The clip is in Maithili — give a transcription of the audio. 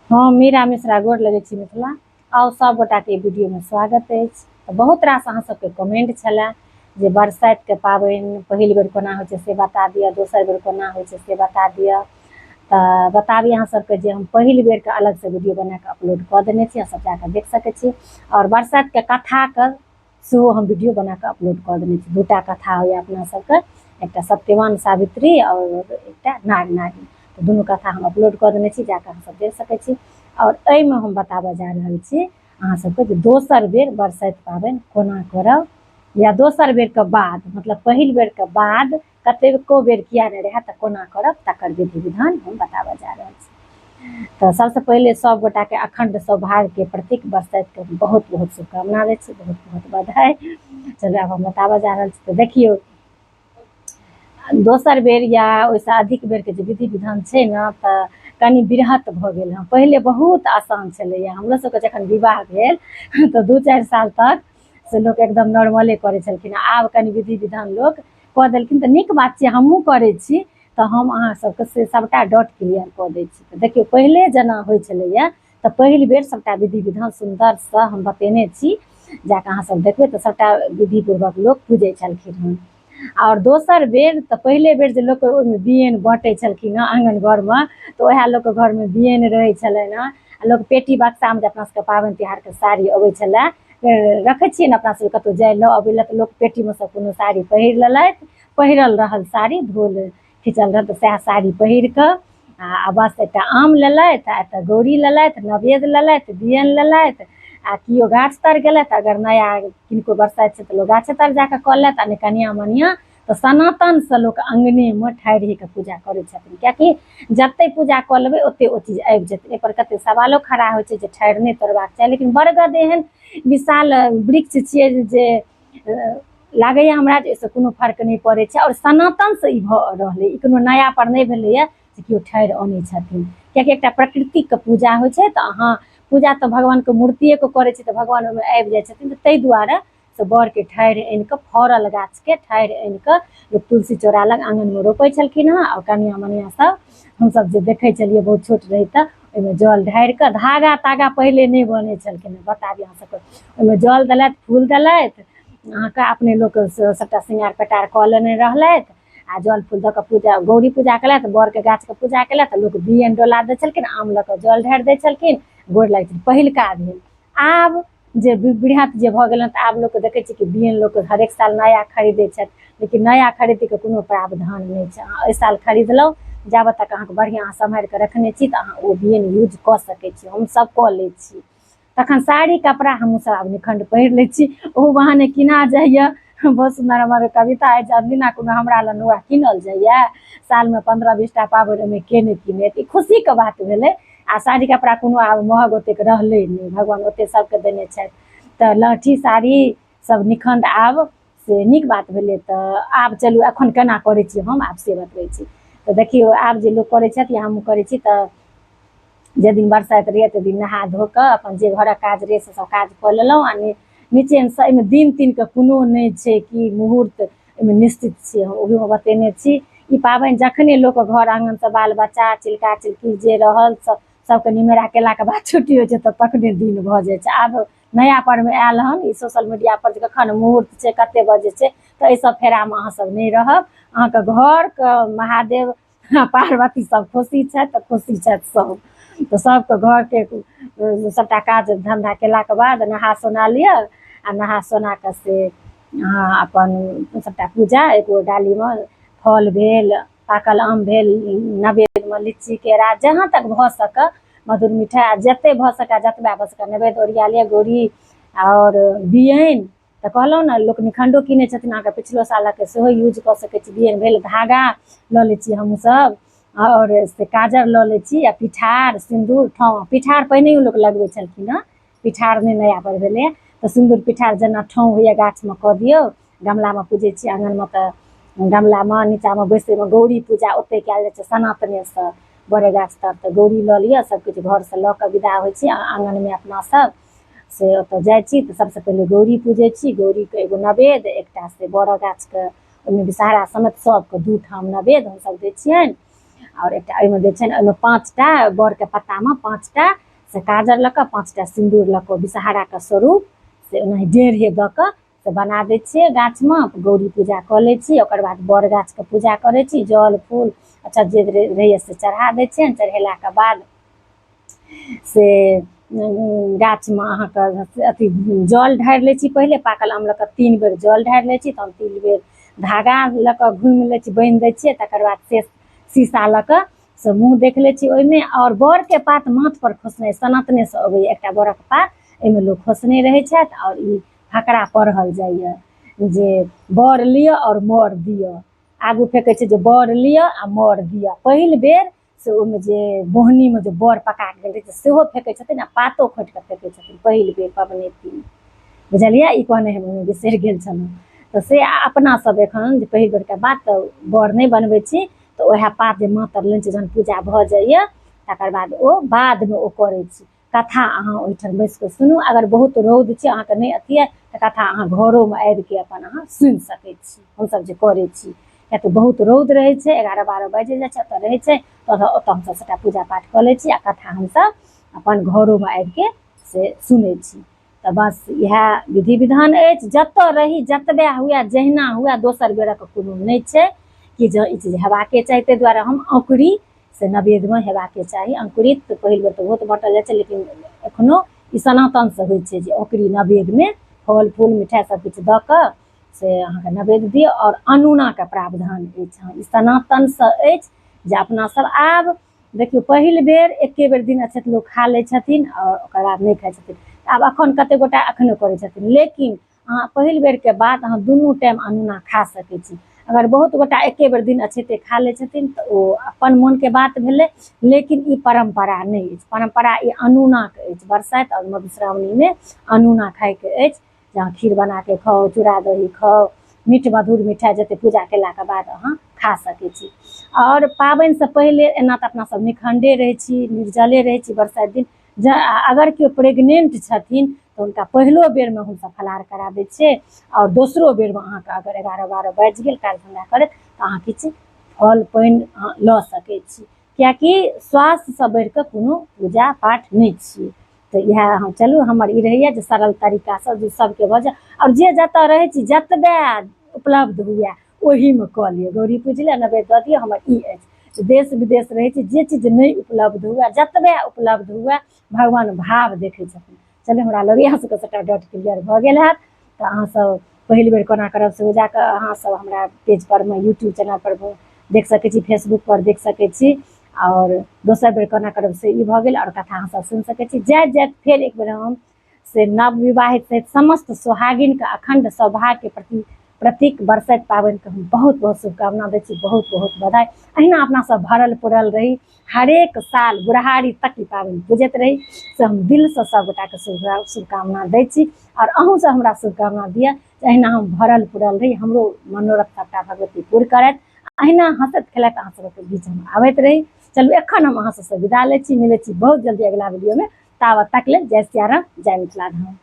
हम मीरा मिश्रा गोर लगै छी मिथिला। आउ सब गोटाके ई वीडियोमे स्वागत अछि। तऽ बहुत रास अहाँ सबके कमेंट छलए जे बरसाइतके पाबनि पहिल बेर कोना होइ छै से बता दिअ, दोसर बेर कोना होइ छै से बता दिअ। तऽ बताबी अहाँ सबके जे हम पहिल बेरके अलगसँ वीडियो बनाकऽ अपलोड कऽ देने छी, अहाँ सब जाकऽ देख सकै छी। आओर बरसाइतके कथाके सेहो हम वीडियो बनाकऽ अपलोड कऽ देने छी। दूटा कथा होइए अपना सबके, एकटा सत्यवान सावित्री आओर एकटा नाग नागिन। तऽ दुनू कथा हम अपलोड कऽ देने छी, जाकऽ अहाँ सब देख सकै छी। आओर एहिमे हम बताबऽ जा रहल छी अहाँ सबके जे दोसर बेर बरसाइत पाबनि कोना करब, या दोसर बेरके बाद, मतलब पहिल बेरके बाद कतेको बेर किया नहि रहए तऽ कोना करब, तकर विधि विधान हम बताबऽ जा रहल छी। तऽ सबसँ पहिले सब गोटाके अखण्ड सौभाग्यके प्रतीक बरसाइतके बहुत बहुत शुभकामना दै छी, बहुत बहुत बधाई। चलू आब हम बताबऽ जा रहल छी। तऽ देखियौ, दोसर बेर या ओहिसँ अधिक बेरके जे विधि विधान छै ने, तऽ कनि बृहत भऽ गेल हँ। पहिले बहुत आसान छलैए। हमरो सबके जखन विवाह भेल तऽ 2-4 साल तक से लोक एकदम नॉर्मले करै छलखिन। आब कनि विधि विधान लोक कऽ देलखिन तऽ नीक बात छै, हमहूँ करै छी। तऽ हम अहाँ सबके से सबटा डॉट क्लियर कऽ दै छी। तऽ देखियौ, पहिले जेना होइ छलैए तऽ पहिल बेर सबटा विधि विधान सुन्दरसँ हम बतेने छी, जाकऽ अहाँ सब देखबै तऽ सबटा विधिपूर्वक लोक पूजै छलखिन हँ। आओर दोसर बेर तऽ पहिले बेर जे लोक ओहिमे बियैन बँटै छलखिन हँ आङ्गन घरमे, तऽ उएह लोकके घरमे बियैन रहै छलनि हँ। आ लोक पेटी बक्सामे जे अपना सबके पाबनि तिहारके साड़ी अबै छलए, रखै छियै ने अपना सबके कतहु जाइ लए अबै लए, तऽ लोक पेटीमे सँ कोनो साड़ी पहिर लेलथि, पहिरल रहल साड़ी, धोल खींचल रहल, तऽ सएह साड़ी पहिर कऽ आ बस एकटा आम लेलथि आ एकटा गौरी लेलथि, नवेद लेलथि, बियैन लेलथि आ केओ गाछ तर गेलथि। अगर नया किनको बरसाइत छै तऽ लोक गाछे तर जाकऽ कऽ लेत, आ नहि कनिया मनिया तऽ सनातनसँ लोक अङ्गनेमे ठाढ़ि होइके पूजा करै छथिन, किएकि जते पूजा कऽ लेबै ओते ओ चीज आबि जेतै। एहिपर कते सवालो खड़ा होइ छै जे ठाढ़ि नहि तोड़बाक चाही, लेकिन बरगद एहन विशाल वृक्ष छियै जे लागैए हमरा जे एहिसँ कोनो फर्क नहि पड़ै छै। आओर सनातनसँ ई भऽ रहलै, ई कोनो नया पर नहि भेलैए जे केओ ठाढ़ि अनै छथिन, किएकि एकटा प्रकृतिके पूजा होइ छै। तऽ अहाँ पूजा तऽ भगवानके मूर्तिएके करै छी तऽ भगवान ओहिमे आबि जाइ छथिन। तऽ ताहि दुआरे से बड़के ठाढ़ि आनि कऽ, फड़ल गाछके ठाढ़ि आनि कऽ लोक तुलसी चौरा लग आङ्गनमे रोपै छलखिन हँ। आओर कनिया मनिया सब हमसब जे देखै छलियै बहुत छोट रही तऽ ओहिमे जल ढारि कऽ, धागा तागा पहिले नहि बनै छलखिन हँ, बताबी अहाँ सबके, ओहिमे जल देलथि, फूल देलथि, अहाँके अपने लोक सबटा श्रृंगार पेटार कऽ लेने रहलथि आ जल फूल दऽ कऽ पूजा गौरी पूजा केलथि, बड़के गाछके पूजा केलथि। लोक बियैन डोला दै छलखिन, आम लऽ कऽ जल ढारि दै छलखिन, गोर लागै छलखिन। पहिलका भेल। आब जे वृहत जे भऽ गेल तऽ आब लोकके देखै छियै कि बियैन लोक हरेक साल नया खरीदै छथि, लेकिन नया खरीदैके कोनो प्रावधान नहि छै। अहाँ एहि साल खरीदलहुँ, जाबत तक अहाँके बढ़िआँ अहाँ सम्हारि कऽ रखने छी तऽ अहाँ ओ बियैन यूज कऽ सकै छी। हमसब कऽ लै छी। तखन साड़ी कपड़ा हमहूँ सब आब निखण्ड पहिर लै छी, ओहू बहाने किना जाइए। बहुत सुन्दर हमर कविता अछि, अनदिना कोनो हमरा लए नुआ कीनल जाइए, सालमे 15-20 टा पाबनि ओहिमे के नहि कीनत, ई खुशीके बात भेलै। आ साड़ी कपड़ा कोनो आब महग ओतेक रहलै नहि, भगवान ओतेक सबके देने छथि, तऽ लहठी साड़ी सब निखण्ड आब से नीक बात भेलै। तऽ आब चलू एखन केना करै छी हम आब से बतबै छी। तऽ देखियौ, आब जे लोक करै छथि या हमहूँ करै छी, तऽ जाहि दिन बरसाइत रहैए ताहि दिन नहा धो कऽ अपन जे घरक काज रहै से सब काज कऽ लेलहुँ आ निचेनसँ। एहिमे दिन तिनके कोनो नहि छै कि मुहूर्त एहिमे निश्चित छियै, हम ओहिमे बतेने छी। ई पाबनि जखने लोक घर आङ्गनसँ बाल बच्चा चिलका चिलकी जे रहल सबके निमेरा केलाके बाद छुट्टी होइ छै तऽ तखने दिन भऽ जाइ छै। आब नया परमे आयल हन ई सोशल मीडिया पर जे कखन मुहूर्त छै, कते बजे छै, तऽ एहि सब फेरामे अहाँ सब नहि रहब। अहाँके घरके महादेव पार्वती सब खुशी छथि तऽ खुशी छथि सब। तऽ सबके घरके सबटा काज धन्धा केलाके बाद नहा सोना लिअ आ नहा सोना कऽ से अहाँ अपन सबटा पूजा एगो डालीमे फल भेल, पाकल आम भेल, नवेदमे लीची केरा जहाँ तक भऽ सकए मधुर मिठाइ आ जते भऽ सकए जतबा भऽ सकए नवेद ओरिया लिअ, गौरी आओर बियैन। तऽ कहलहुँ ने लोक निखण्डो कीनै छथिन, अहाँके पिछलो सालके सेहो यूज कऽ सकै छी। बियैन भेल, धागा लऽ लै छी हमहूँसब आओर से काजर लऽ लै छी आ पिठार सिन्दूर ठाँव। पिठार पहिनहियो लोक लगबै छलखिन हँ, पिठार नहि नया पर भेलै। तऽ सिन्दूर पिठार जेना ठाँव होइए गाछमे कऽ दियौ, गमलामे पूजै छी आङ्गनमे तऽ गमलामे नीचाँमे बैसैमे गौरी पूजा ओतहि कयल जाइ छै सनातनेसँ बड़े गाछ तर। तऽ गौरी लऽ लिअ, सबकिछु घरसँ लऽ कऽ विदा होइ छी आ आङ्गनमे अपना सब से ओतऽ जाइ छी तऽ सबसँ पहिले गौरी पूजै छी। गौरीके एगो नवेद एकटा से बड़ गाछके ओहिमे विषहरा समेत सबके 2 ठाम नवेद हमसब दै छियनि। आओर एकटा एहिमे दै छनि, ओहिमे 5टा बड़के पत्तामे 5टा से काजर लऽ कऽ 5टा सिन्दूर लऽ कऽ विषहाराके स्वरूप से ओनाही डेढ़े दऽ कऽ से बना दै छियै गाछमे। गौरी पूजा कऽ लै छी, ओकर बाद बड़ गाछके पूजा करै छी, जल फूल अच्छा जे रहैए से चढ़ा दै छियनि। चढ़ेलाके बाद से गाछमे अहाँके अथी जल ढारि लै छी, पहिले पाकल आम लऽ कऽ 3 बेर जल ढारि लै छी, तहन 3 बेर धागा लऽ कऽ घुमि लै छी, बान्हि दै छियै। तकर बाद से शीशा लऽ कऽ से मुँह देख लै छी ओहिमे। आओर बड़के पात माथपर खोसनाइ सनातनेसँ अबैए, एकटा बड़क पात एहिमे लोक खोसने रहै छथि। आओर ई फकरा पढ़ल जाइए जे बर लिअ आओर मर दिअ, आगू फेकै छै जे बर लिअ आ मर दिअ। पहिल बेर से ओहिमे जे बोहनीमे जे बर पका कऽ गेल रहै छै सेहो फेकै छथिन आ पातो खोटि कऽ फेकै छथिन पहिल बेर पबनैतिन, बुझलियै? ई कहने हम बिसरि गेल छलहुँ। तऽ से अपना सब एखन जे पहिल बेरके बाद तऽ बर नहि बनबै छी, तऽ उएह पात जे मातर लेने छी, जहन पूजा भऽ जाइए तकर बाद ओ बादमे ओ करै छी। कथा अहाँ ओहिठाम बैस कऽ सुनू, अगर बहुत रौद छै अहाँके नहि अथी अइ तऽ कथा अहाँ घरोमे आबिके अपन अहाँ सुनि सकै छी। हमसब जे करै छी, किएक तऽ बहुत रौद रहै छै, 11-12 बाजि जाइ छै, ओतऽ रहै छै, तऽ ओतऽ हमसब सबटा पूजा पाठ कऽ लै छी आ कथा हमसब अपन घरोमे आबिके से सुनै छी। तऽ बस इएह विधि विधान अछि। जतऽ रही जतबे हुए जहिना हुए दोसर बेरक कोनो नहि छै कि जँ ई चीज हेबाके चाही। ताहि दुआरे हम औंकुरी से नवेदमे हेबाके चाही। अंकुरित तऽ पहिल बेर तऽ बहुत बाँटल जाइ छै, लेकिन एखनो ई सनातनसँ होइ छै जे औंकुरी नवेदमे फल फूल मिठाइ सब किछु दऽ कऽ से अहाँके नवेद दियौ। आओर अनूनाके प्रावधान अछि। हँ, ई सनातनसँ अछि जे अपना सब आब देखियौ पहिल बेर एके बेर दिन अछैत लोक खा लै छथिन आओर ओकर बाद नहि खाइ छथिन। आब एखन कते गोटा एखनो करै छथिन, लेकिन अहाँ पहिल बेरके बाद अहाँ दुनू टाइम अनूना खा सकै छी। अगर बहुत गोटा एके बेर दिन अछैते खा लै छथिन तऽ ओ अपन मोनके बात भेलै, लेकिन ई परम्परा नहि अछि। परम्परा ई अनूनाके अछि। बरसाइत आओर मधुश्रावणीमे अनूना खाइके अछि, जे अहाँ खीर बनाके खाउ, चूड़ा दही खाउ, मीठ मधुर मिठाइ जते पूजा केलाके बाद अहाँ खा सकै छी। आओर पाबनिसँ पहिले एना तऽ अपना सब निखण्डे रहै छी, निर्जले रहै छी बरसाइत दिन। जँ अगर केओ प्रेग्नेंट छथिन तऽ हुनका पहिलो बेरमे हमसब फलाहार करा दै छियै, आओर दोसरो बेरमे अहाँके अगर 11-12 बाजि गेल काज धन्धा करैत तऽ अहाँ किछु फल पानि अहाँ लऽ सकै छी, किएकि स्वास्थ्यसँ बढ़िकऽ कोनो पूजा पाठ नहि छियै। तऽ इएह अहाँ चलू, हमर ई रहैए जे सरल तरीकासँ जे सबके भऽ जाए। आओर जे जतऽ रहै छी जतबे उपलब्ध हुए ओहीमे कऽ लिअ, गौरी पूजि लिअ, नैवेद्य दऽ दिअ। हमर ई अछि, देश विदेश रहै छी जे चीज नहि उपलब्ध हुए जतबे उपलब्ध हुए भगवान भाव देखै छथिन। चलू, हमरा लगैए अहाँ सबके सबटा डाउट क्लियर भऽ गेल हैत। तऽ अहाँ सब पहिल बेर कोना करब सेहो जाकऽ अहाँ सब हमरा पेज पर मे यूट्यूब चैनल पर देख सकै छी, फेसबुक पर देख सकै छी। आओर दोसर बेर कोना करब से ई भऽ गेल, आओर कथा अहाँ सब सुनि सकै छी। जाइत जाइत फेर एक बेर हम से नवविवाहित सहित समस्त सोहागिनके अखंड सौभाग्यके प्रति प्रतीक बरसाइत पाबनिके हम बहुत बहुत शुभकामना दै छी, बहुत बहुत बधाई। अहिना अपना सब भरल पुरल रही, हरेक साल बुढ़ारी तक ई पाबनि पूजैत रही, से हम दिलसँ सब गोटाके शुभकामना दै छी। आओर अहूँ सब हमरा शुभकामना दिअ जे अहिना हम भरल पुरल रही, हमरो मनोरथ सबटा भगवती पूर करथि, अहिना हँसैत खेलाइत अहाँ सबके बीच हम आबैत रही। चलू, एखन हम अहाँ सबसँ विदा लै छी, मिलै छी बहुत जल्दी अगिला वीडियोमे। ताबत तक लेल जय सियाराम, जय मिथिला धाम।